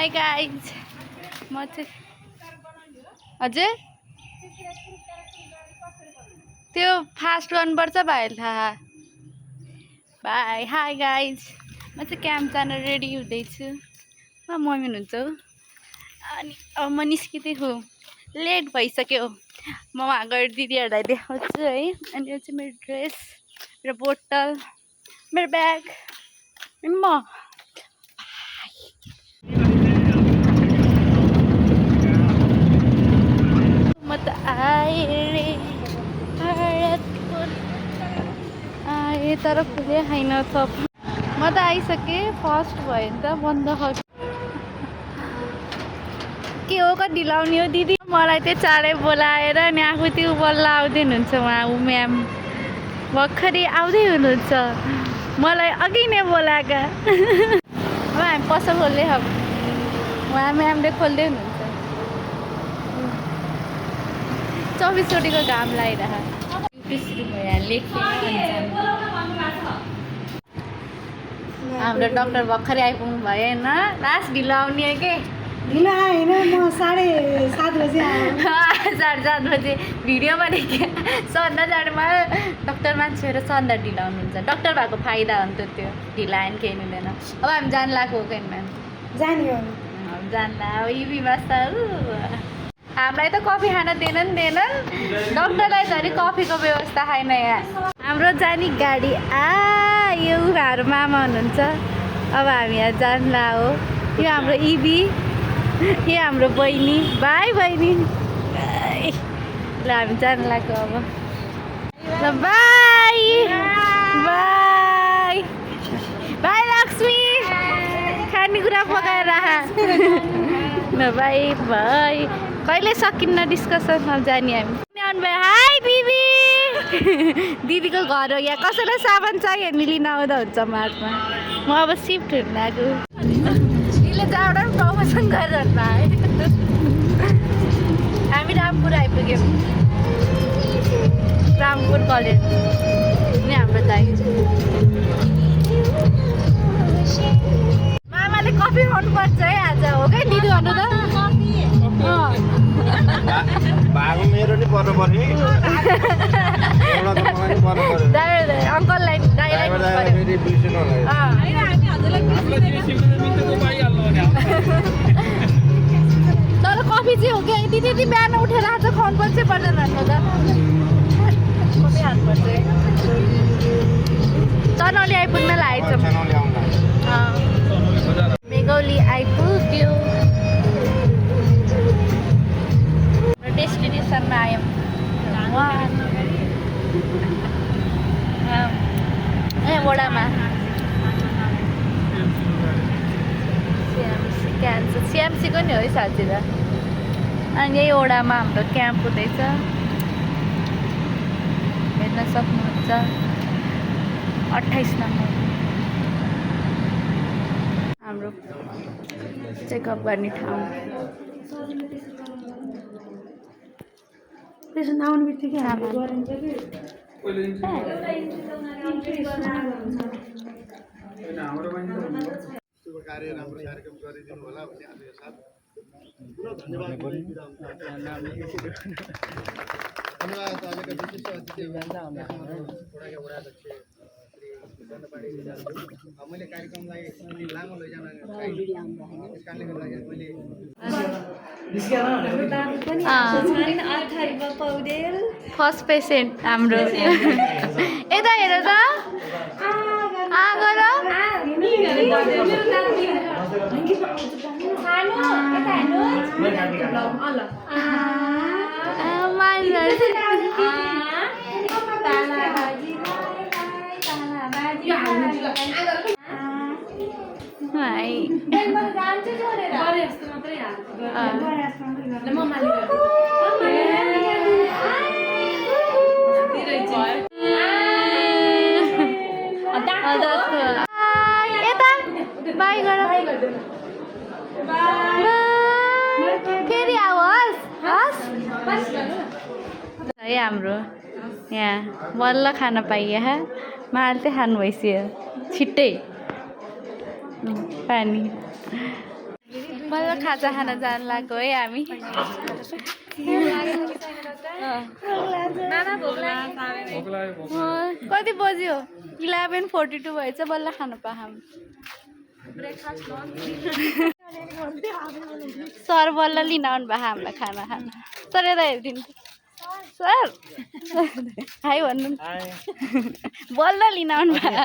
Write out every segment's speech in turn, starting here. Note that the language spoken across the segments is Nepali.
हाई गाइज म चाहिँ हजुर त्यो फास्ट गर्नुपर्छ भाइले थाहा बाई हाई गाइज म चाहिँ क्याम्प जान रेडी हुँदैछु मम्मी हुनुहुन्छ अनि अब म निस्किँदै छु लेट भइसक्यो म वहाँ गएर दिदीहरूलाई देखाउँछु है अनि यो चाहिँ मेरो ड्रेस मेरो बोतल मेरो ब्याग अनि म त आएँ रे भारतको आएँ तर खुले छैन थप म त आइसकेँ फर्स्ट भयो नि त बन्द के हो कति लाउने हो दिदी मलाई त्यो चाँडै बोलाएर नि आफू त्यो बल्ल आउँदै हुनुहुन्छ उहाँ ऊ म्याम भर्खरै आउँदै हुनुहुन्छ मलाई अघि नै बोलाएका अब हामी पसल खोल्दै अब उहाँ म्यामले खोल्दै हुनुहुन्छ 24 चोटिको घाम लागिरह हाम्रो डक्टर भर्खरै आइपुग्नु भयो होइन लास्ट ढिलो आउने हो कि ढिलो आएन म 7:30 बजे आएँ 7:30 बजे भिडियोमा देखेँ सन्ध्या जाडोमा डक्टर मान्छेहरू सन्ध्या ढिलो आउनुहुन्छ डक्टर भएको फाइदा हो नि त त्यो ढिलो आयो नि केही हुँदैन अब हामी जान लाग्यो हो कि म्याम जाने हो जान्ला इबीमा हामीलाई त कफी खान दिएनन् डक्टरलाई झन् कफीको व्यवस्था छैन यहाँ हाम्रो जाने गाडी आयो उहाँहरू मामा हुनुहुन्छ अब हामी यहाँ जान्ला हो यो हाम्रो इबी यो हाम्रो बहिनी भाइ बहिनी ल हामी जान लाग्यो अब ल बाई बाई बाई लक्ष्मी खानेकुरा पकाएर राख ल बाई बाई कहिले सकिन्न डिस्कसन अब जाने हामी आउनु भयो हाई दिदी दिदीको घर हो यहाँ कसैलाई सामान चाहियो भने लिन आउँदा हुन्छ मार्टमा म अब सिफ्ट हुन लाग्यो यसले जहाँबाट पनि प्रमोसन गरेर है हामी रामपुर आइपुग्यौँ रामपुर कलेज नि हाम्रो दाइ मामाले कफी खानुपर्छ है आज हो क्या दिदी भन्नु त भागो मेरो नि पर्नु पर्यो एउटा त मलाई नि पर्नु पर्यो अङ्कललाई दाइलाई तर कफी चाहिँ हो कि दिदी बिहान उठेर आज खुवाउनुपर्छ पर्दैन भन्नु त कफी खानुपर्छ चनौली आइपुग्न लागेको छ मेघौली आइपुग्यो डेस्टिनेसनमा आयौँ ए वडामा सिएमसीको नि हो है साँच्ची त अनि यही वडामा हाम्रो क्याम्प हुँदैछ हेर्न सक्नुहुन्छ 28 नम्बर हाम्रो चेकअप गर्ने ठाउँ त्यसो नआउने बित्तिकै हामी गरिन्छ शुभ कार्य राम्रो कार्यक्रम गरिदिनु होला भन्ने आशा साथ पुरा धन्यवाद धन्यवाद आजका विशिष्ट अतिथि मैले कार्यक्रमलाई लामो लैजान त्यस कारणले गर्दाखेरि मैले फर्स्ट पेसेन्ट हाम्रो यता हेर त बाई गर फेरि आओस् है हाम्रो यहाँ बल्ल खान पाइए मालते खानु भइसक्यो छिट्टै पानी बल्ल खाजा खान जानु लाग्यो है हामी कति बज्यो 11:42 भएछ बल्ल खानु पाऊँ सर बल्ल लिन आउनु भयो हामीलाई खाना खान सर यता हेरिदिनु सर हाई भन्नु बल्ल लिन आउनु भयो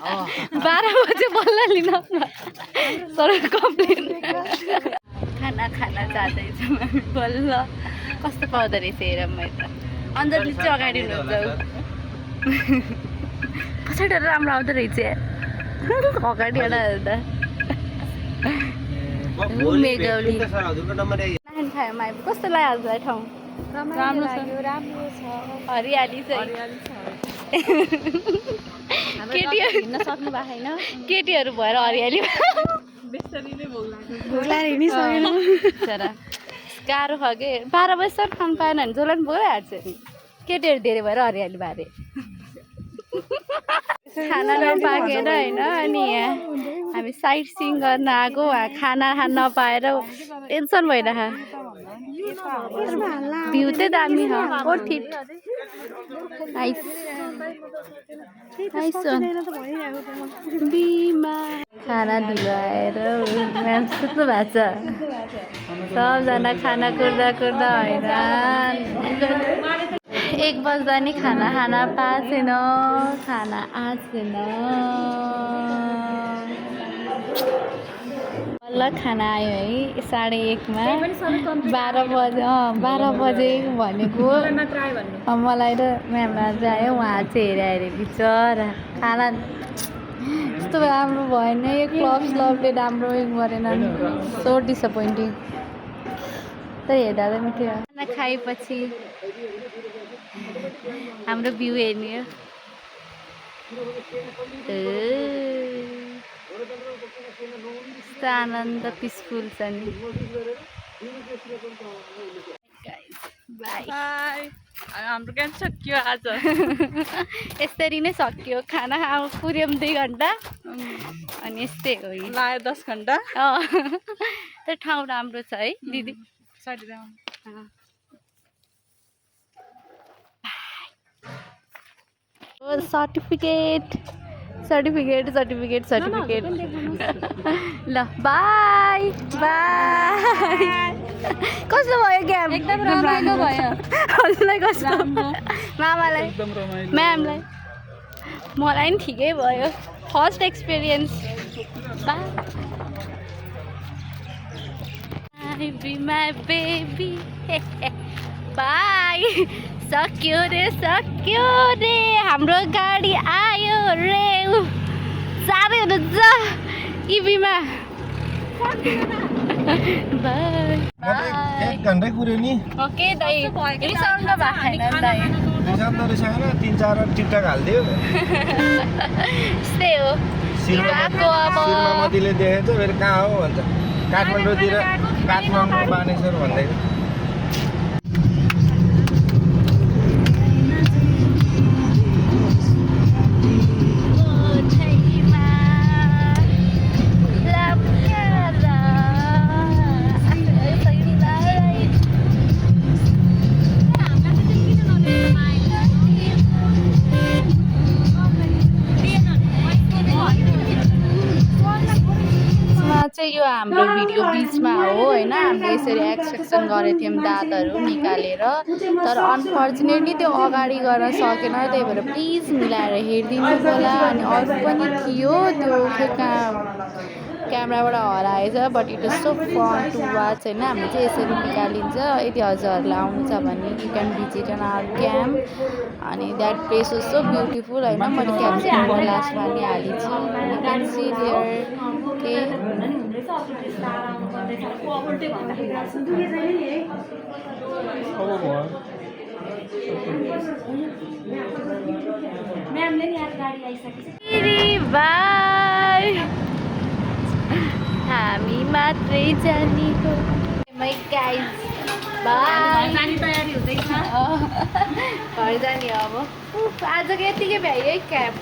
12 बजे बल्ल लिन आउनु भयो सर कम्प्लेन खाना खाना जाँदैछौँ हामी बल्ल कस्तो पाउँदो रहेछ हेर मैले त अञ्जली चाहिँ अगाडि हुनुहुन्छ पछाडि राम्रो आउँदो रहेछ अगाडि एउटा हेर्दा मेगौली नानी खायो माइ कस्तो लाग्यो हजुरलाई ठाउँ राम्रो छ हरियाली चाहिँ केटीहरू हिँड्न सक्नु भएको छैन केटीहरू भएर हरियाली गाह्रो छ कि 12 बजीसम्म खानु पाएन भने जसलाई पनि भइहाल्छ नि केटीहरू धेरै भएर हरियाली भए खाना नपाकेर होइन अनि यहाँ हामी साइट सिइङ गर्न आएको खाना खान नपाएर टेन्सन भइरहेको भ्यू चाहिँ दामी छ ठिक बिमा खाना ढिलो आएर म्याम सुत्नु भएको छ सबजना खाना कुर्दा कुर्दा हैरान 1 बज्दा नि खाना खाना पाएको छैन खाना आएको छैन बल्ल खाना आयो है 1:30 मा 12 बजे भनेको मलाई र म्यामलाई चाहिँ आयो उहाँ चाहिँ हेरे बिचरा खाना यस्तो राम्रो भएन यो क्लब्सले राम्रो गरेन सो डिसपोइन्टिङ तर हेर्दा चाहिँ मिठो खाना खाएपछि हाम्रो भ्यू हेर्ने हो यस्तो आनन्द पिसफुल छ नि बाई हाम्रो काम सक्यो आज यसरी नै सक्यो खाना पुर्यौँ 2 घन्टा अनि यस्तै हो लाग्यो 10 घन्टा त्यो ठाउँ राम्रो छ है दिदी सर्टिफिकेट ल बाई कस्तो भयो गेम एकदम रमाइलो भयो हजुरलाई कस्तो मामालाई म्यामलाई मलाई नि ठिकै भयो first experience my baby by सक्यो रे हाम्रो गाडी आयो रे साह्रै हुनुहुन्छ इभीमा बाई 1 घन्टा कुर्यो नि ओके दाइ रिसाउनु भएको छैन दाइ रिसाउनु त रिसाएन 3-4 टिकटक हालिदियो यस्तै हो हिँडाको अब मतिले देखेछ फेरि कहाँ हो भन्छ काठमाडौँतिर काठमाडौँ बानेश्वर भन्दै चाहिँ यो हाम्रो भिडियो बिचमा हो होइन हामीले यसरी एक्सट्रेक्सन गरेको थियौँ दाँतहरू निकालेर तर अनफर्चुनेटली त्यो अगाडि गर्न सकेन त्यही भएर प्लिज मिलाएर हेरिदिनु होला अनि अरू पनि थियो त्यो क्यामेराबाट हराएछ but it is so fun to watch होइन हामीले चाहिँ यसरी निकालिन्छ यदि हजुरहरूलाई आउनु छ भने you can visit an our camp अनि that place was so beautiful होइन मैले क्याप्सन लास्टमा नि हालिदिन्छु you can see there okay bye हामी मात्रै जाने हो माइ गाइज बाई तयारी हुँदैछ घर जाने अब आजको यतिकै भ्यायो है क्याब